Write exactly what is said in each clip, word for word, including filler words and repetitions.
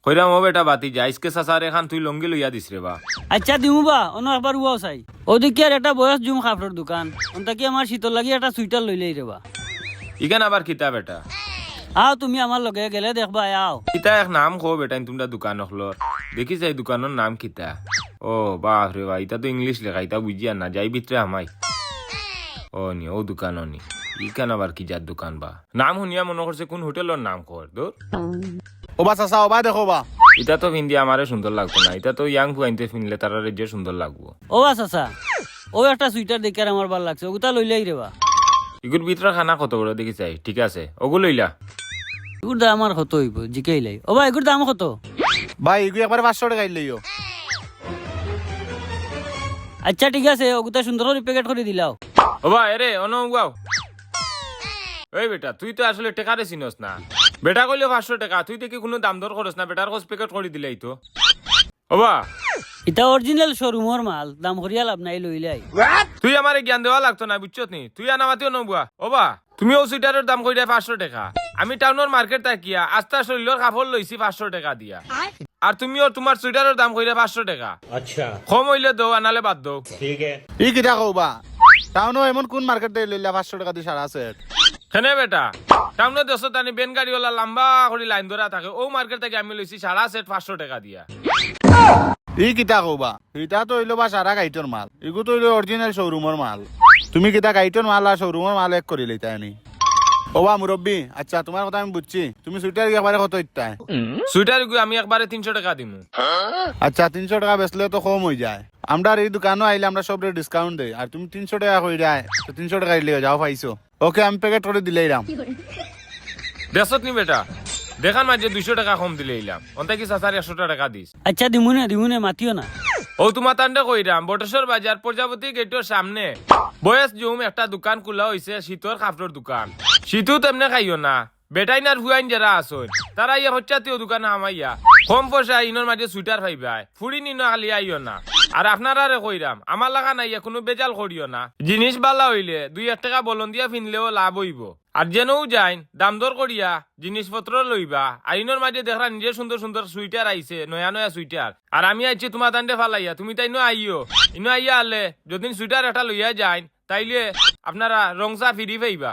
কইরাম, ও বেটা ভাতিজা, আইজকে চাচারে এখান তুই লুঙ্গি লইয়া দিস রে বা। আইচ্ছা দিমু বা, অনো একবার উবাও চাই। অউ দেখি আর একটা বয়স জুম কাপড়র দোকান, অন থাকি আমার শীতর লাগি একটা sweater লইলাই রে বা। ইখান আবার কিতা বেটা? আও তুমি আমার লগে গেলে দেখবায়, আও। ইতা এক নাম কও বেটা, ইন তুমরা দোকান অকলর। দেখি চাই দোকানর নাম কিতা। ও বাফ রে বা, ইতা তো English লেখা, ইতা বুঝিয়ার না, যাই ভিতরে হামাই। ও নি, অউ দোকান অ নি। ইখান আবার কি জাত দোকান বা? নাম হুনিয়া মনো করছে কুন হোটেলর নাম কর, ধুর। ও বা চাচা, ও বা দেখো বা। ইতা তো ফিন্দি আমারে সুন্দর লাগতো না, ইতা তো young পুয়াইন্তে ফিনলে তারারে যে সুন্দর লাগবো। ও বা চাচা, অউ একটা sweater দেখিয়ার আমার ভালা লাগছে, অগুতা লইলাই রে বা। ইগুর ভিতরে খানা কত বড় দেখি চাই, ঠিক আছে, অগু লইলা। ইগুর দাম আর কত অইবো, জিকাইলাই। ও বা, ইগুর দাম কত? ভাই, ইগু একবারে পাঁচশো টেকাইর লইও। আইচ্ছা, ঠিক আছে, অগুতা সুন্দর করি packet করি দিলাও। ও বা, এরে, অনো উবাও। এই বেটা, তুই তো আসলে টেকারে চিনস না। বেটা কইলো পাঁচশো টেকা, তুই দেখি কুনু দাম দর করস না, বেটার কস packet করি দিলাই তো। ও বা। ইতা original showroomর মাল, দাম করিয়া লাভ নাই, লইলাই। তুই আমারে জ্ঞান দেওয়া লাগতো না, বুঝছত নি? তুই আনা মাতিও নবুয়া। ও বা, তুমি অউ sweaterর দাম কইরায় পাঁচশো টেকা। আমি টাউনর market থাকিয়া আস্তা শরীলর কাপড় লইছি পাঁচশো টেকা দিয়া। আর তুমিও তুমার sweaterর দাম কইরায় পাঁচশো টেকা। আইচ্ছা। কম অইলে দেও, আর নালে বাদ দেও। ঠিক আছে। ই কিতা কও বা? টাউনো এমন কুন market থাকি লইলা পাঁচশো টেকা দি সারা set? কেনে বেটা? টাউনো দেখছো তানি ভ্যান গাড়িওয়ালা লাম্বা করি line ধরা থাকে। অউ market থাকি আমি লইছি সারা set পাঁচশো টেকা দিয়া। ই কিতা কও বা? ইতা তো অইলো বা সারা গাইটর মাল। ইগু তো অইলো original showroomর মাল। তুমি কিতা গাইটর মাল আর showroomর মাল এক করি লইতায় নি? ও বা মুরব্বি, আইচ্ছা, তুমার কথা আমি বুঝছি। তুমি sweater ইগু একবারে কত দিতায়? Sweater ইগু আমি একবারে তিনশো টেকা দিমু। আইচ্ছা, তিনশো টেকা বেচলে তো কম অইযায়। আমরার ই দোকানো আইলে আমরা সবরে discount দেই, আর তুমি তিনশো টেকা কইরায়, তো তিনশো টেকা দিলে যাও পাইছো। OK, আমি packet করি দিলাইরাম। দেখছত নি বেটা, দেখার মাঝে দুইশো টেকা কম দিলাইলাম, অন থাকি চাচার একশো টেকা দিস। আইচ্ছা, দিমুনে, দিমুনে, মাতিও না। অউ তুমাতানরে কইরাম, বটেশ্বর বাজার প্রজাপতি গেটর সামনে বয়েস জুম একটা দোকান খুলা অইছে, শীতর কাপড়র দোকান। শীতু তেমনে খাইও না, বেটাইন আর ফুয়াইন যেরা আছইন, তারা ইয়া হচ্ছাতিও দোকান হামাইয়া কম পয়সা ইনর মাঝে sweater পাইবায়। ফুড়ি নিনো খালি আইও না। আর আপনারারে কইরাম, আমার লাখান আইয়া কুনু বেজাল করিও না। জিনিস ভালা অইলে দুই এক টেকা বলন দিয়া ফিনলেও লাভ অইবো। আর যেনউ যাইন, দাম দর করিয়া জিনিসপত্র লইবা। আর ইনর মাঝে দেখরা নিজে সুন্দর সুন্দর sweater আইছে, নয়া নয়া sweater। আর আমি আইছি তুমাতানরে ফালাইয়া, তুমি তাইনও আইও। ইনো আইয়া আলে যদিন sweater একটা লইয়া যাইন, তাইলে আপনারা রং চা free পাইবা।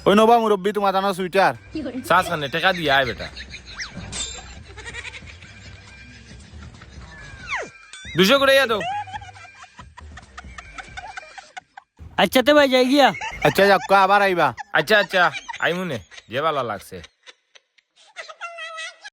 অউ নেও বা মুরব্বি, তুমাতানর sweater। চাস কেনে, টেকা দিয়া আয় বেটা। দুইশো ঘুরাইয়া দেও। আইচ্ছা তে ভাই, যাই গিয়া। আইচ্ছা, যাউক্কা, আবার আইবা। আইচ্ছা, আইচ্ছা, আইমুনে, যে ভালা লাগছে।